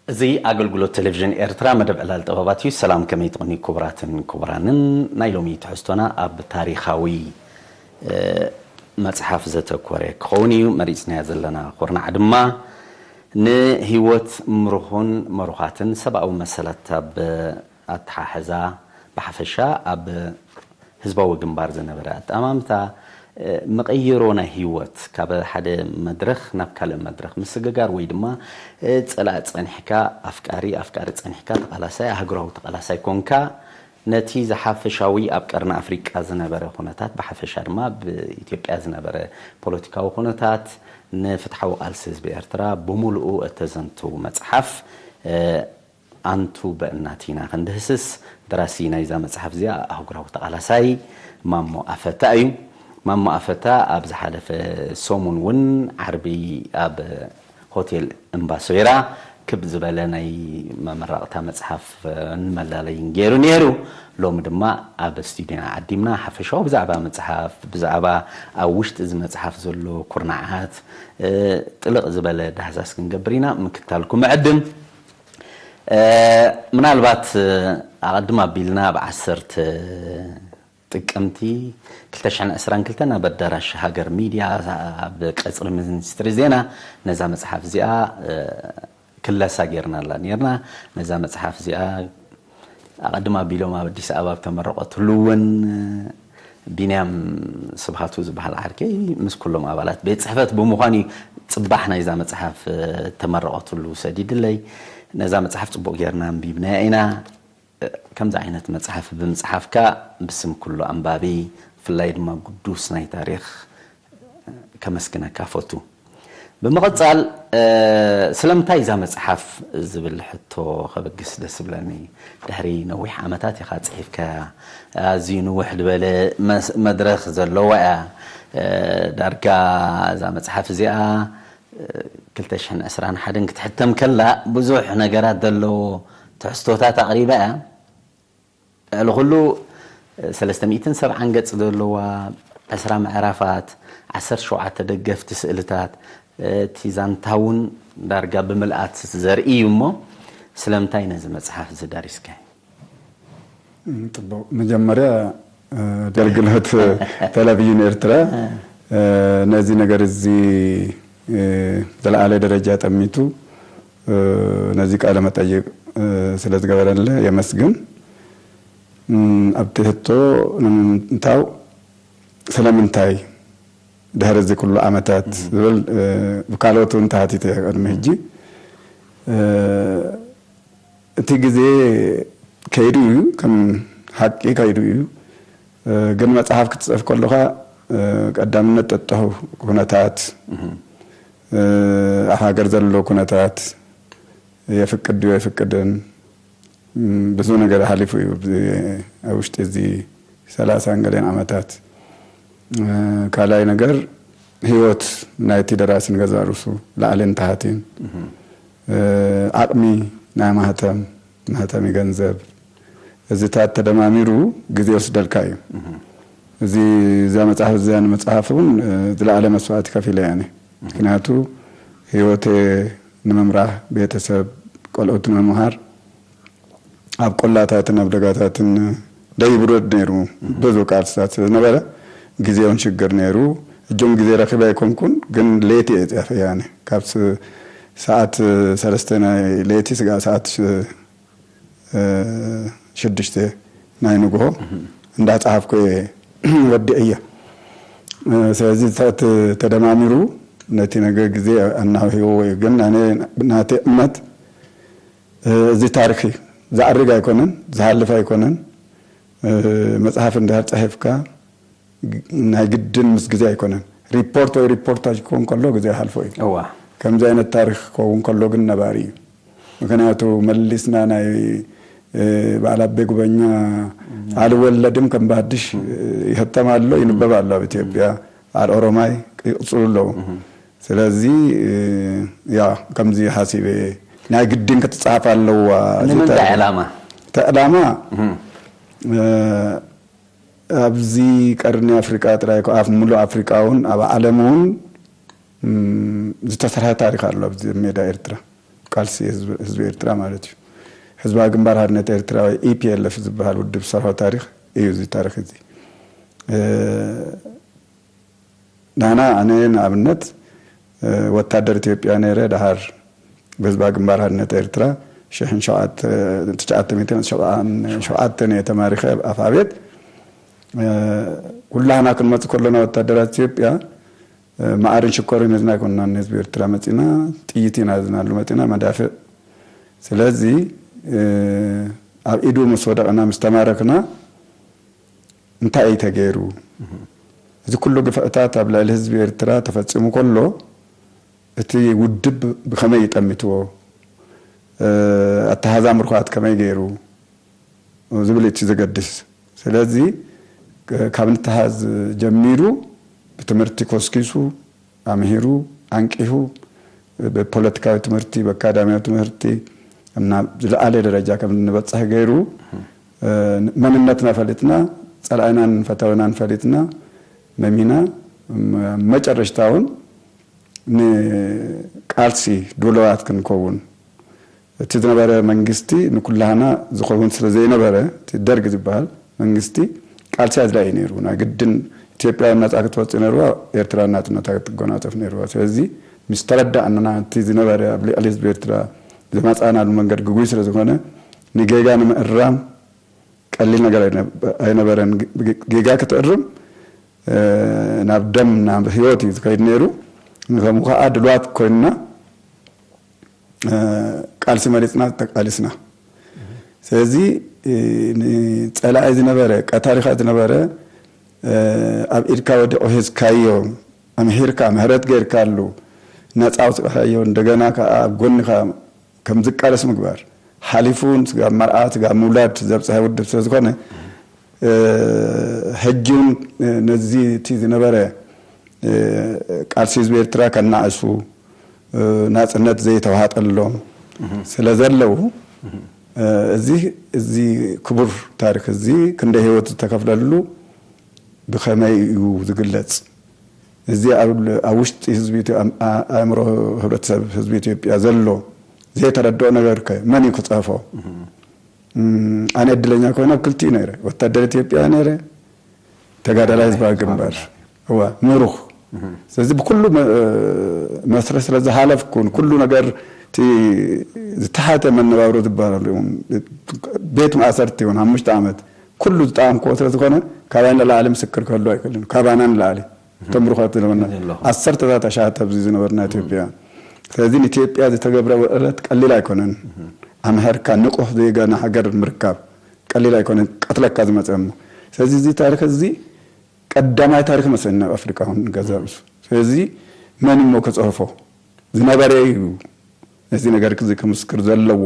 እዚ ኣገልግሎት ቴሌቪዥን ኤርትራ መደብ ዕላል ጥበባት እዩ። ሰላም፣ ከመይ ትቕኒ ክቡራትን ክቡራንን። ናይ ሎሚ ትሕዝቶና ኣብ ታሪኻዊ፣ እ፣ መጽሓፍ ዘተኮረ ክኸውን እዩ። መሪጽናያ ዘለና ኩርናዕ ድማ ንህይወት ምሩኹን መሩኻትን ሰብኣዊ መሰላት ኣብ ኣተሓሕዛ ብሓፈሻ ኣብ ህዝባዊ ግንባር ዝነበረ ኣጠማምታ፣ እ፣ መቐይሮ ናይ ህይወት ካብ ሓደ መድረኽ ናብ ካልእ መድረኽ ምስግጋር ወይ ድማ፣ እ፣ ጸላእ ጸኒሕካ ኣፍቃሪ፣ ኣፍቃሪ ጸኒሕካ ተቓላሳይ፣ ኣህጉራዊ ተቓላሳይ ኮንካ ነቲ ዝሓፈሻዊ ኣብ ቀርኒ ኣፍሪቃ ዝነበረ ኩነታት ብሓፈሻ ድማ ኣብ ኢትዮጵያ ዝነበረ ፖለቲካዊ ኩነታት ንፍትሓዊ ቃልሲ ህዝቢ ኤርትራ ብምሉኡ እተዘንቱ መጽሓፍ፣ እ፣ ኣንቱ በእናት ኢና ክንድህስስ። ደራሲ ናይዛ መጽሓፍ እዚኣ ኣህጉራዊ ተቓላሳይ ማሞ ኣፈታ እዩ። ማሞ ኣፈታ ኣብ ዝሓለፈ ሰሙን እውን ዓርቢ ኣብ ሆቴል እምባሶይራ ክብ ዝበለ ናይ መመረቕታ መጽሓፍ ንመላለይን ገይሩ ነይሩ። ሎሚ ድማ ኣብ ስቱዲዮና ዓዲምና ሓፈሻዊ ብዛዕባ መጽሓፍ፣ ብዛዕባ ኣብ ውሽጢ እዚ መጽሓፍ ዘሎ ኩርናዓት፣ እ፣ ጥልቕ ዝበለ ዳህሳስ ክንገብር ኢና። ምክታልኩም ዕድም። እ፣ ምናልባት፣ እ፣ ኣቐድም ኣቢልና ኣብ ዓሰርተ ጥቅምቲ ክልተ ሽሕን ዕስራን ክልተን ኣብ ኣዳራሽ ሃገር ሚድያ ኣብ ቀጽሪ ሚኒስትሪ ዜና ነዛ መጽሓፍ እዚኣ፣ እ፣ ክለሳ ጌርናላ ኔርና። ነዛ መጽሓፍ እዚኣ ኣቐድም ኣቢሎም ኣብ ኣዲስ ኣበባ ኣብ ተመረቐትሉ እውን ቢንያም ስብሃቱ ዝበሃል ዓርከይ ምስ ኩሎም ኣባላት ቤት ጽሕፈት ብምዃን እዩ ጽባሕ ናይዛ መጽሓፍ፣ እ፣ ተመረቐትሉ ሰዲድለይ። ነዛ መጽሓፍ ጽቡቕ ጌርና ኣንቢብናያ ኢና። ከምዚ ዓይነት መጽሓፍ ብምጽሓፍካ ብስም ኩሉ ኣንባቢ፣ ብፍላይ ድማ ግዱስ ናይ ታሪኽ፣ ከመስግነካ ፈቱ። ብምቕጻል፣ እ፣ ስለምንታይ እዛ መጽሓፍ ዝብል ሕቶ ከበግስ ደስ ዝብለኒ። ድሕሪ ነዊሕ ዓመታት ኢኻ ጽሒፍካያ። ኣዝዩ ንውሕ ዝበለ መስ-፣ መድረኽ ዘለዋ እያ። እ፣ ዳርጋ እዛ መጽሓፍ እዚኣ፣ እ፣ ክልተ ሽሕን ዕስራን ሓደን ክትሕተም ከላ ብዙሕ ነገራት ዘለዎ ትሕዝቶታት ኣቕሪባ እያ። ልዕሊ ኩሉ ሰለስተ ሚእትን ሰብዓን ገጽ ዘለዋ፣ ዕስራ ምዕራፋት፣ ዓሰርተ ሸውዓተ ደገፍቲ ስእልታት፣ እቲ ዛንታ እውን ዳርጋ ብምልኣት ዘርኢ እዩ። እሞ ስለምንታይ ነዚ መጽሓፍ እዚ ደሪስካዮ? እም፣ ጽቡቕ። መጀመርያ፣ እ፣ ኣገልግሎት ቴሌቪዥን ኤርትራ፣ እ፣ ነዚ ነገር እዚ፣ እ፣ ዝለዓለ ደረጃ ጠሚቱ፣ እ፣ ነዚ ቃለ መጠይቕ፣ እ፣ ስለ ዝገበረለ የመስግን። እም፣ ኣብቲ ሕቶ ንምንታው፣ ስለምንታይ ድሕሪ እዚ ኩሉ ዓመታት ዝብል፣ እ፣ ብካልኦት እውን ተሓቲተ እየ ቅድሚ ሕጂ። እ፣ እቲ ግዜ ከይዱ እዩ፣ ከም ሓቂ ከይዱ እዩ። እ፣ ግን መጽሓፍ ክትጽሕፍ ከለኻ፣ እ፣ ቀዳምነት ጠጠው ኩነታት፣ እ፣ ኣብ ሃገር ዘሎ ኩነታት የፍቅድ ድዩ ኣይፍቅድን፣ እም፣ ብዙ ነገር ሓሊፉ እዩ። ኣብዚ፣ ኣብ ውሽጢ እዚ ሰላሳን ገለን ዓመታት፣ እ፣ ካልኣይ ነገር ህይወት ናይቲ ደራሲ ንገዛእ ርእሱ ላዕልን ታሕቲን፣ እ፣ ዓቕሚ ናይ ማህተም፣ ማህተሚ ገንዘብ፣ እዚታት ተደማሚሩ ግዜ ይወስደልካ እዩ። እዚ፣ እዛ መጽሓፍ እዚኣ ንምጽሓፍ እውን፣ እ፣ ዝለዓለ መስዋእቲ ከፊለ እየ ኣነ። ምክንያቱ ህይወተ ንምምራሕ፣ ቤተሰብ፣ ቆልዑት ንምምሃር ኣብ ቆላታትን ኣብ ደጋታትን ደይብረድ ነይሩ። ብዙ ቃልስታት ስለ ዝነበረ ግዜውን ሽግር ነይሩ። እጆም ግዜ ረኺበ ኣይኮንኩን፣ ግን ለይቲ እየ ጽሕፈያ ኣነ። ካብ ስ-፣ ሰዓት ሰለስተ ናይ ለይቲ ስጋዕ ሰዓት ሽ-፣ እ፣ ሽዱሽተ ናይ ንግሆ እንዳጸሓፍኩ እየ ወዲአያ። እ፣ ስለዚ ተ-፣ ተ-፣ ተደማሚሩ ነቲ ነገር ግዜ ኣናውሕዎ እዩ። ግን ኣነ ናተይ እምነት፣ እ፣ እዚ ታሪኽ እዩ። ዝዓርግ ኣይኮነን፣ ዝሃልፍ ኣይኮነን። እ፣ መጽሓፍ እንድሕር ጽሒፍካ ናይ ግድን ምስ ግዜ ኣይኮነን። ሪፖርት ወይ ሪፖርታጅ ክኸውን ከሎ ግዜ ይሓልፎ እዩ። እዋ። ከምዚ ዓይነት ታሪኽ ክኸውን ከሎ ግን ነባሪ እዩ። ምክንያቱ መሊስና ናይ፣ እ፣ በዓል ኣቤ ጉበኛ ኣልወለድም ከም ብሃድሽ፣ እ፣ ይህተም ኣሎ፣ ይንበብ ኣሎ ኣብ ኢትዮጵያ፣ ኣብ ኦሮማይ ይቕጽሉ ኣለዉ። ስለዚ፣ እ፣ ያ ከምዚ ሓሲበ ናይ ግድን ክትጸሓፍ ኣለዋ። እዚ ንምንታይ ታሪኽ ዕላማ? እቲ ዕላማ፣ እ፣ ኣብዚ ቀርኒ ኣፍሪቃ ጥራይ ኮ-፣ ኣብ ሙሉእ ኣፍሪቃ እውን ኣብ ዓለም እውን፣ እም፣ ዝተሰርሐ ታሪኽ ኣሎ ኣብዚ ሜዳ ኤርትራ። ቃልሲ ህዝቢ ህዝቢ ኤርትራ ማለት እዩ። ህዝባዊ ግንባር ሓርነት ኤርትራ ወይ ኢፒኤልኤፍ ዝበሃል ውድብ ዝሰርሖ ታሪኽ እዩ እዚ ታሪኽ እዚ። እ፣ ንሕና፣ ኣነ ንኣብነት፣ እ፣ ወታደር ኢትዮጵያ ነይረ፣ ደሓር ብህዝባዊ ግንባር ሓርነት ኤርትራ ሽሕን ሸውዓተ፣ ትሽዓተ ሚእትን ሰብዓን ሸውዓተን እየ ተማሪኸ ኣብ ኣፍዓቤት። እ፣ ኩላህና ክንመጽእ ከለና ወታደራት ኢትዮጵያ፣ እ፣ መዓርን ሽኮርን ሒዝና ኣይኮንናን ንህዝቢ ኤርትራ መጺና፣ ጥይት ኢና ሒዝናሉ መጺና፣ መዳፍዕ። ስለዚ፣ እ፣ ኣብ ኢዱ ምስ ወደቕና፣ ምስ ተማረክና፣ እንታይ እዩ ተገይሩ? እዚ ኩሉ ግፍዕታት ኣብ ልዕሊ ህዝቢ ኤርትራ ተፈጺሙ ከሎ፣ እቲ ውድብ ብኸመይ እዩ ጠሚትዎ? እ፣ ኣተሓዛ ምርኳት ከመይ ገይሩ? ዝብል እቲ ዘገድስ። ስለዚ፣ እ፣ ካብ ንተሓዝ ጀሚሩ ብትምህርቲ ኮስኪሱ፣ ኣምሂሩ፣ ኣንቂሑ፣ ብፖለቲካዊ ትምህርቲ፣ ብኣካዳሚያዊ ትምህርቲ፣ ናብ ዝለዓለ ደረጃ ከም እንበጽሕ ገይሩ፣ እ፣ መንነትና ፈሊጥና፣ ጸላኢናን ፈተውናን ፈሊጥና፣ መሚና፣ ም-፣ መጨረሽታ እውን ንቃልሲ ድሉዋት ክንከውን፣ እቲ ዝነበረ መንግስቲ ንኩላህና ዝኸውን ስለ ዘይነበረ፣ እቲ ደርግ ዝበሃል መንግስቲ ቃልሲ ኣድላዪ ነይሩ። ናይ ግድን ኢትዮጵያ ናጻ ክትወጽእ ነይርዋ፣ ኤርትራ ናጽነታ ክትጎናጸፍ ነይርዋ። ስለዚ ምስ ተረዳእና፣ እቲ ዝነበረ ኣብ ልዕሊ ህዝቢ ኤርትራ ዝመጻእናሉ መንገዲ ግጉይ ስለ ዝኾነ፣ ንጌጋ ንምእራም ቀሊል ነገር ኣይነ-፣ ኣይነበረን። ግ-፣ ጌጋ ክትእርም፣ እ፣ ናብ ደም፣ ናብ ህይወት እዩ ዝኸይድ ነይሩ። ንከምኡ ከዓ ድልዋት ኮይንና፣ እ፣ ቃልሲ መሪጽና ተቃሊስና። ስለዚ፣ እ፣ ንጸላኢ ዝነበረ፣ ቀታሊኻ ዝነበረ፣ እ፣ ኣብ ኢድካ ወዲቑ ሒዝካዮ፣ ኣምሒርካ፣ ምህረት ጌርካሉ፣ ነጻ ኣውጽእካዮ፣ እንደገና ከዓ ኣብ ጎንኻ ከም ዝቃለስ ምግባር፣ ሓሊፉ እውን ስጋብ መርዓ፣ ስጋብ ምውላድ ዘብጽሐ ውድብ ስለ ዝኾነ፣ እ፣ ሕጂ እውን፣ እ፣ ነዚ እቲ ዝነበረ፣ እ፣ ቃልሲ ህዝቢ ኤርትራ ከናእሱ፣ እ፣ ናጽነት ዘይተዋሃጠሎም ስለ ዘለዉ፣ እ፣ እዚ፣ እዚ ክቡር ታሪኽ እዚ ክንደይ ህይወት ዝተኸፍለሉ ብኸመይ እዩ ዝግለጽ? እዚ ኣብ፣ ኣብ ውሽጢ ህዝቢ ኢትዮ-፣ ኣብ፣ ኣ-፣ ኣእምሮ ህብረተሰብ ህዝቢ ኢትዮጵያ ዘሎ ዘይተረድኦ ነገር ከ መን እዩ ክጸሕፎ? እም፣ ኣነ ዕድለኛ ኮይነ ኣብ ክልቲኡ ነይረ። ወታደር ኢትዮጵያ ነይረ፣ ተጋዳላይ ህዝባዊ ግንባር። እዋ፣ ምሩኽ። ስለዚ ብኩሉ መ-፣ መስርሕ ስለ ዝሓለፍኩን ኩሉ ነገር እቲ ዝተሓተ መነባብሮ ዝበሃለሉ እውን ቤት ማእሰርቲ እውን ሓሙሽተ ዓመት ኩሉ ዝጠዓምክዎ ስለ ዝኾነ ካባይ ንላዕሊ ምስክር ክህሉ ኣይክእልን። ካባና ንላዕሊ እቶም ምሩኻት ዝነበርና ዘለኹም። ዓሰርተታት ኣሽሓት ኣብዚ ዝነበርና ኢትዮጵያ። ስለዚ ንኢትዮጵያ ዝተገብረ ውዕለት ቀሊል ኣይኮነን። ኣምሀርካ ንቑሕ ዜጋ ንሃገር ምርካብ ቀሊል ኣይኮነን። ቀትለካ ዝመፀ እሞ። ስለዚ እዚ ታሪኽ እዚ ቀዳማይ ታሪኽ መስለኒ ኣብ ኣፍሪቃ እውን ገዛ ርእሱ። ስለዚ መን እሞ ክፅሕፎ? ዝነበረ እዩ ነዚ ነገር እዚ ክምስክር ዘለዎ።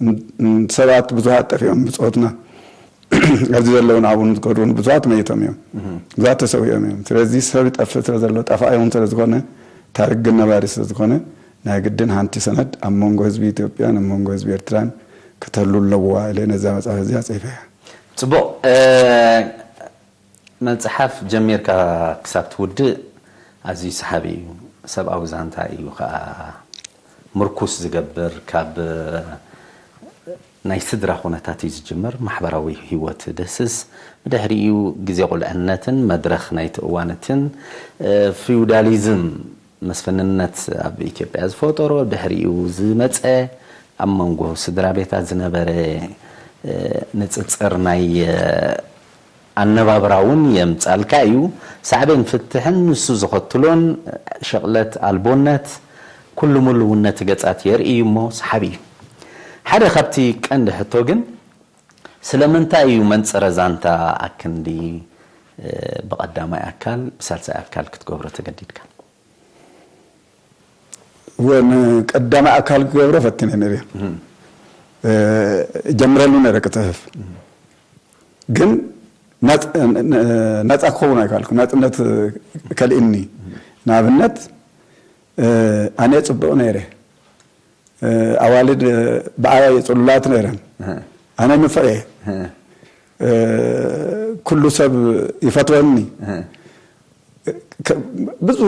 ን-፣ ን-፣ ሰባት ብዙሃት ጠፊኦም ብፆትና። ኣብዚ ዘለውን ኣብኡን ዝከዱን ብዙሃት መይቶም እዮም። ብዙሃት ተሰዊኦም እዮም። ስለዚ ሰብ ይጠፍእ ስለ ዘሎ፣ ጠፋኢ እውን ስለ ዝኾነ፣ ታሪኽ ግን ነባሪ ስለ ዝኾነ፣ ናይ ግድን ሓንቲ ሰነድ ኣብ መንጎ ህዝቢ ኢትዮጵያን ኣብ መንጎ ህዝቢ ኤርትራን ክትህሉ ኣለዋ ኢለ ነዛ መጽሓፍ እዚኣ ጽሒፈያ። ጽቡቕ። እ፣ መጽሓፍ ጀሚርካ ክሳብ ትውድእ ኣዝዩ ሰሓቢ እዩ። ሰብኣዊ ዛንታ እዩ ከኣ ምርኩስ ዝገብር። ካብ ናይ ስድራ ኩነታት እዩ ዝጅምር። ማሕበራዊ ህይወት ደስስ፣ ብድሕሪኡ ግዜ ቁልዕነትን መድረኽ ናይቲ እዋንትን፣ እ፣ ፊውዳሊዝም፣ መስፍንነት ኣብ ኢትዮጵያ ዝፈጠሮ፣ ድሕሪኡ ዝመጸ፣ ኣብ መንጎ ስድራ ቤታት ዝነበረ፣ እ፣ ንጽጽር ናይ፣ እ፣ ኣነባብራ እውን የምጻልካ እዩ። ሳዕቤን ፍትሕን ንሱ ዘኸትሎን ሸቕለት ኣልቦነት፣ ኩሉ ምሉውነት ገጻት የርኢ እዩ እሞ ሰሓቢ እዩ። ሓደ ካብቲ ቀንዲ ሕቶ ግን፣ ስለምንታይ እዩ መንጽረ ዛንታ ኣክንዲ፣ እ፣ ብቐዳማይ ኣካል፣ ብሳልሳይ ኣካል ክትገብሮ ተገዲድካ? እወ፣ ንቀዳማይ ኣካል ክገብሮ ፈቲነ ነይረ። እም። እ፣ ጀምረሉ ነይረ ክጽሕፍ። እም። ግን ናጽ-፣ ን-፣ ን-፣ ናጻ ክኸውን ኣይከኣልኩ። ናጽነት ከልእኒ። እም። ንኣብነት፣ እ፣ ኣነ ጽቡቕ ነይረ። እ፣ ኣዋልድ፣ እ፣ ብዓባይ ጽሉላት ነይረን። እህ። ኣነ ንፉዕ እየ። እህ። እ፣ ኩሉ ሰብ ይፈትወኒ። እህ። ብዙ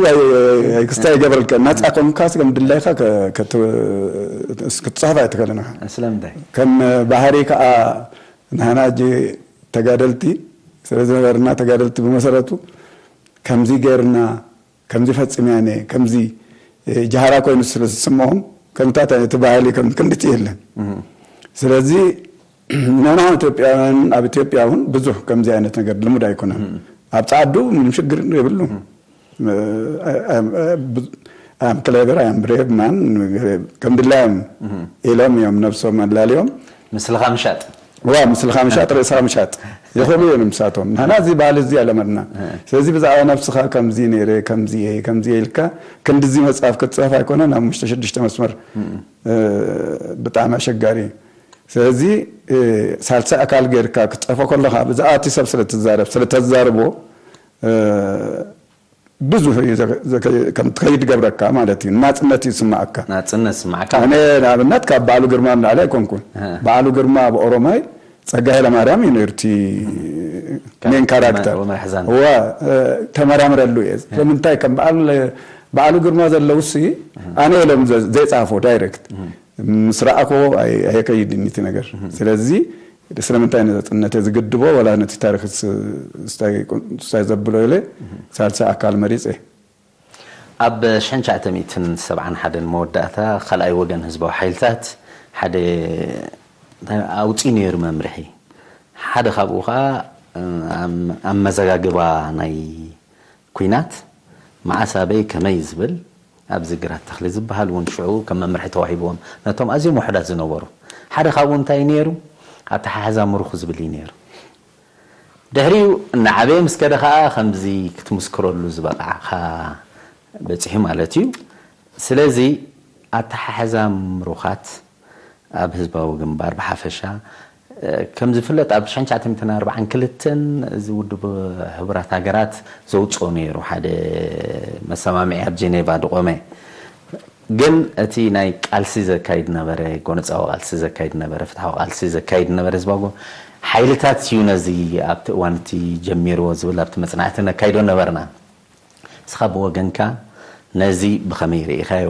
ክስታይ ይገብረልካ። ናፃ ኮንካስ ከም ድላይካ ክትፅሕፍ ኣይትኽእልን። ስለምንታይ? ከም ባህሪ ከዓ ንሕና እጂ ተጋደልቲ ስለ ዝነበርና፣ ተጋደልቲ ብመሰረቱ ከምዚ ገይርና፣ ከምዚ ፈፂምያነ፣ ከምዚ ጃህራ ኮይኑ ስለ ዝስምዖም፣ ከምታት እቲ ባህሊ ከም ክንድቲ የለን። ስለዚ ንሕና ኢትዮጵያውያን ኣብ ኢትዮጵያ እውን ብዙሕ ከምዚ ዓይነት ነገር ልሙድ ኣይኮነን። ኣብ ፃዕዱ ምንም ሽግር የብሉ። ኣም ክሌቨር ኣም ብሬቭ ማን ከም ድላዮም ኢሎም እዮም ነብሶም ኣላልዮም ምስልኻ ምሻጥ ዋ ምስልኻ ምሻጥ ርእስኻ ምሻጥ ይኽእሉ እዮም ንሳቶም። ንሕና እዚ ባህሊ እዚ ኣለመድና። ስለዚ ብዛዕባ ነብስኻ ከምዚ ነይረ ከምዚ እየ ከምዚ እየ ኢልካ ክንድዚ መፅሓፍ ክትፅሕፍ ኣይኮነን ኣብ ሙሽተ ሽዱሽተ መስመር ብጣዕሚ ኣሸጋሪ እዩ። ስለዚ ሳልሳይ ኣካል ጌርካ ክትፅሕፎ ከለኻ ብዛዕባ እቲ ሰብ ስለትዛረብ ስለተዛርቦ ብዙሕ እዩ ከም ትኸይድ ገብረካ ማለት እዩ። ናፅነት እዩ ዝስማዓካ። ናፅነት ዝስማዓካ። ኣነ ንኣብነት ካብ በዓሉ ግርማ ንላዕሊ ኣይኮንኩን። በዓሉ ግርማ ኣብ ኦሮማይ ጸጋ ኃይለማርያም እዩ ነይሩ እቲ ሜን ካራክተር። ወመርሕዛን። እዋ ተመራምረሉ እየ። ስለምንታይ ከም በዓል በዓሉ ግርማ ዘለውሲ ኣነ ኢሎም ዘይፃፎ ዳይሬክት ምስ ረኣኮ ኣየከይድን እቲ ነገር። ስለዚ ስለምንታይ ነፃፅነት ዝግድቦ ወላ ነቲ ታሪክ ስታይ ዘብሎ ኢለ ሳልሳይ ኣካል መሪፀ። ኣብ ሽሕን ትሽዓተ ሚእትን ሰብዓን ሓደን መወዳእታ ካልኣይ ወገን ህዝባዊ ሓይልታት ሓደ ኣውፂኡ ነይሩ መምርሒ። ሓደ ካብኡ ከዓ ኣመዘጋግባ ናይ ኲናት መዓስ ኣበይ ከመይ ዝብል ኣብዚ ግራት ተኽሊ ዝበሃል እውን ሽዑ ከም መምርሒ ተዋሂብዎም ነቶም ኣዝዮም ውሑዳት ዝነበሩ ሓደ ካብኡ እንታይ ነይሩ ኣተሓሕዛ ምሩኽ ዝብል እዩ ነይሩ። ድሕሪኡ እናዓበየ ምስ ከደ ከዓ ከምዚ ክትምስክረሉ ዝበቕዓኻ በፂሑ ማለት እዩ። ስለዚ ኣተሓሕዛ ምሩኻት ኣብ ህዝባዊ ግንባር ብሓፈሻ ከም ዝፍለጥ ኣብ ሽሕን ትሽዓተ ሚእትን ኣርባዓን ክልተን እዚ ውድብ ሕቡራት ሃገራት ዘውፅኦ ነይሩ ሓደ መሰማምዒ ኣብ ጀኔቫ ድቆመ። ግን እቲ ናይ ቃልሲ ዘካይድ ነበረ፣ ጎነፃዊ ቃልሲ ዘካይድ ነበረ፣ ፍትሓዊ ቃልሲ ዘካይድ ነበረ ህዝባዊ ሓይልታት እዩ ነዚ ኣብቲ እዋን እቲ ጀሚርዎ ዝብል ኣብቲ መፅናዕቲ ነካይዶ ነበርና። እስኻ ብወገንካ ነዚ ብኸመይ ርኢኻዮ?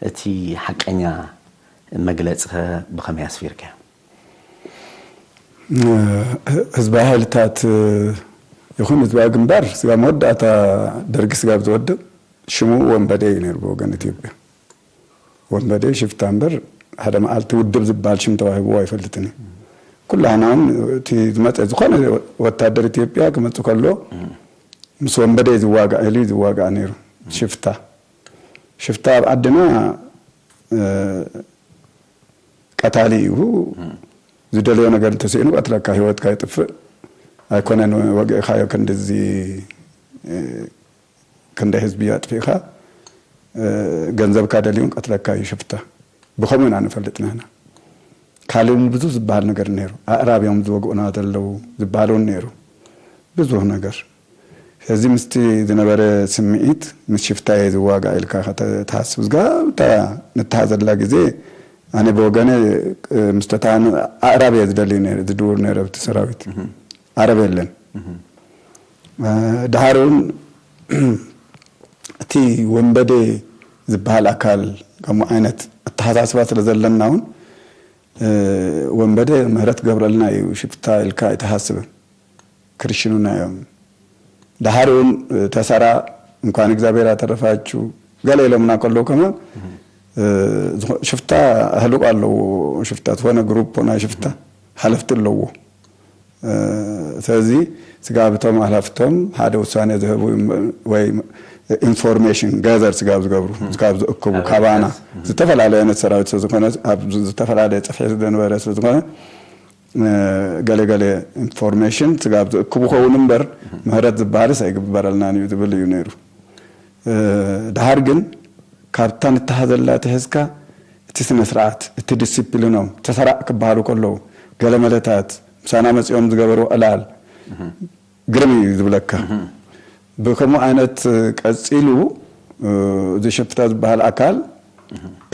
እቲ ሓቀኛ መግለፂኸ ብኸመይ ኣስፊርካዮ? ህዝባዊ ሓይልታት ይኹን ህዝባዊ ግንባር ስጋ መወዳእታ ደርጊ ስጋብ ዝወድቕ ሽሙ ወንበዴ እዩ ነይሩ ብወገን ኢትዮጵያ። ወንበዴ ሽፍታ እምበር ሓደ መዓልቲ ውድብ ዝበሃል ሽም ተዋሂብዎ ኣይፈልጥን እዩ። ኩላህና እውን እቲ ዝመፀ ዝኾነ ወታደር ኢትዮጵያ ክመፅእ ከሎ ምስ ወንበዴ ዝዋጋእ ኢሉ እዩ ዝዋጋእ ነይሩ። ሽፍታ ሽፍታ ኣብ ዓድና ቀታሊ እዩ። ዝደለዮ ነገር እንተስኢኑ ቀትለካ ህይወትካ ይጥፍእ ኣይኮነን። ወግእኻዮ ክንድዚ ክንደ ህዝቢ ኣጥፊእኻ ገንዘብካ ደልዩን ቀትለካ እዩ ሽፍታ። ብኸምኡ ኢና ንፈልጥ ንሕና። ካልእ እውን ብዙ ዝበሃል ነገር ነይሩ። ኣእራብ እዮም ዝወግኡና ዘለዉ ዝበሃል እውን ነይሩ። ብዙ ነገር እዚ ምስቲ ዝነበረ ስምዒት ምስ ሽፍታ እየ ዝዋጋእ ኢልካ ከተትሃስብ ዝጋብታ ንትሃዘላ ግዜ ኣነ ብወገነ ምስ ተታሃኑ ኣእራብ እየ ዝደሊ ነይረ ዝድውር ነይረ ብቲ ሰራዊት ኣረብ የለን። ድሓር እውን እቲ ወንበዴ ዝበሃል ኣካል ከምኡ ዓይነት ኣተሓሳስባ ስለ ዘለና እውን ወንበዴ ምህረት ክገብረልና እዩ ሽፍታ ኢልካ ኣይትሃስብን። ክርሽኑና እዮም። ድሓር እውን ተሰራ እንኳን እግዚኣብሔር ኣተረፋችሁ ገለ ኢሎምና ከለዉ ከማን ሽፍታ ኣህልቆ ኣለዎ። ሽፍታ ዝኾነ ግሩፕ ናይ ሽፍታ ሓለፍቲ ኣለዎ። ስለዚ ስጋብ እቶም ሓላፍቶም ሓደ ውሳኔ ዝህቡ ወይ ኢንፎርሜሽን ጋዘር ስጋብ ዝገብሩ ስጋብ ዝእክቡ ካባና ዝተፈላለየ ዓይነት ሰራዊት ስለዝኮነ ኣብ ዝተፈላለየ ፅፍሒ ዝነበረ ስለዝኮነ ገለገለ ኢንፎርሜሽን ስጋብ ዝእክቡ ኸውን እምበር ምህረት ዝበሃልስ ኣይግበረልናን እዩ ዝብል እዩ ነይሩ። ድሓር ግን ካብታ ንተሃዘላ ትሕዝካ እቲ ስነ ስርዓት እቲ ዲሲፕሊኖም ተሰራዕ ክበሃሉ ከለዉ ገለመለታት ምሳና መፂኦም ዝገበርዎ ዕላል ግርም እዩ ዝብለካ። ብከምኡ ዓይነት ቀፂሉ እዚ ሽፍታ ዝበሃል ኣካል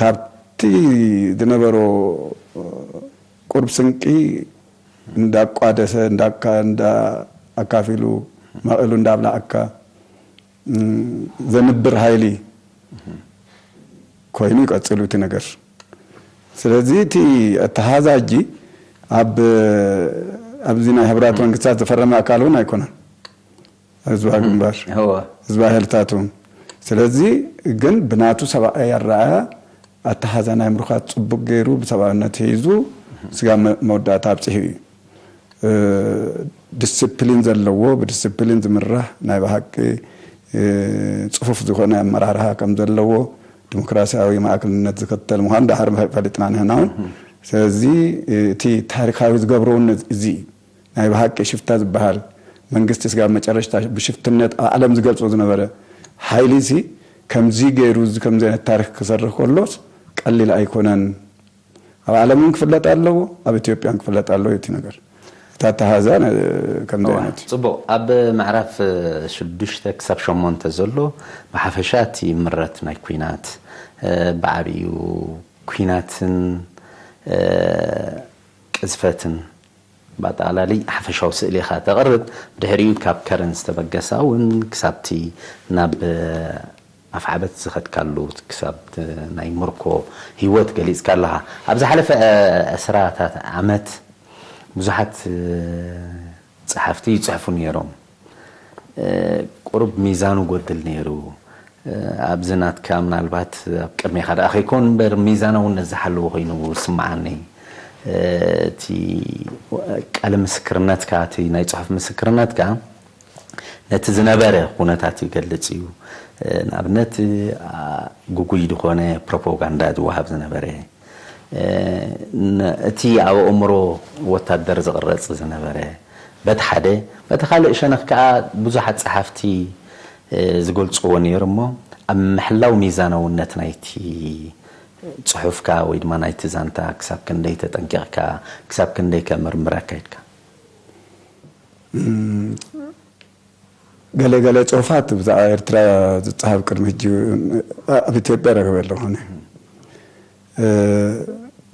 ካብቲ ዝነበሮ ቁርብ ስንቂ እንዳቋደሰ እንዳኣካፊሉ መቒሉ እንዳብላዓካ ዘንብር ሓይሊ ኮይኑ ይቀጽሉ እቲ ነገር። ስለዚ እቲ ኣተሓዛጂ ኣብ ኣብዚ ናይ ሕቡራት መንግስታት ዝፈረመ ኣካል እውን ኣይኮነን። ህዝባዊ ግንባር፣ ህዝባዊ ሓይልታት እውን። ስለዚ ግን ብናቱ ሰብኣዊ ኣረኣያ ኣተሓዛ ናይ ምሩኻት ጽቡቅ ገይሩ ብሰብኣውነት ሒዙ ስጋ መወዳእታ ኣብጺሑ እዩ። ዲስፕሊን ዘለዎ፣ ብዲስፕሊን ዝምራሕ ናይ ብሓቂ ጽፉፍ ዝኾነ ኣመራርሓ ከም ዘለዎ፣ ዲሞክራሲያዊ ማእከልነት ዝከተል ምዃኑ ዳሕር ፈሊጥና ንሕና እውን። ስለዚ እቲ ታሪካዊ ዝገብሮ እውን እዚ እዩ። ናይ ብሓቂ ሽፍታ ዝበሃል መንግስቲ ስጋብ መጨረሽታ ብሽፍትነት ኣብ ዓለም ዝገልጾ ዝነበረ ሓይሊ እዚ ከምዚ ገይሩ እዚ ከምዚ ዓይነት ታሪክ ክሰርሕ ከሎስ ቀሊል ኣይኮነን። ኣብ ዓለም እውን ክፍለጥ ኣለዎ፣ ኣብ ኢትዮጵያ እውን ክፍለጥ ኣለዎ እቲ ነገር። እታ ኣተሓዛ ከምዚ ዓይነት እዩ። ጽቡቕ። ኣብ ምዕራፍ ሽዱሽተ ክሳብ ሸሞንተ ዘሎ ብሓፈሻ እቲ ምረት ናይ ኲናት፣ ብዓብዩ ኲናትን ቅዝፈትን ብኣጠቓላሊ ሓፈሻዊ ስእሊ ኢኻ ተቕርብ። ብድሕሪኡ ካብ ከረን ዝተበገሳ እውን ክሳብቲ ናብ ኣፍዓበት ዝኸድካሉ ክሳብ ናይ ምርኮ ህይወት ገሊጽካ ኣለኻ። ኣብ ዝሓለፈ ዕስራታት ዓመት ብዙሓት ጸሓፍቲ ይጽሕፉ ነይሮም። ቁሩብ ሚዛኑ ጎድል ነይሩ። ኣብዚ ናትካ ምናልባት ኣብ ቅድሜኻ ደኣ ከይኮን እምበር ሚዛናውነት ዝሓለወ ኮይኑ ዝስምዓኒ። እቲ ቃለ ምስክርነትካ፣ እቲ ናይ ጽሑፍ ምስክርነትካ ነቲ ዝነበረ ኩነታት ይገልጽ እዩ። ንኣብነት፣ ግጉይ ዝኾነ ፕሮፓጋንዳ ዝወሃብ ዝነበረ፣ እቲ ኣብ ኣእምሮ ወታደር ዝቕረጽ ዝነበረ በቲ ሓደ፣ በቲ ካልእ ሸነኽ ከኣ ብዙሓት ጸሓፍቲ ዝገልጽዎ ነይሩ እሞ፣ ኣብ ምሕላው ሚዛናውነት ናይቲ ጽሑፍካ ወይ ድማ ናይቲ ዛንታ ክሳብ ክንደይ ተጠንቂቕካ፣ ክሳብ ክንደይ ከ ምርምር ኣካይድካ? ገለ ገለ ጽሑፋት ብዛዕባ ኤርትራ ዝጸሓፍ ቅድሚ ሕጂ ኣብ ኢትዮጵያ ረኺበ ኣለኹ ኣነ።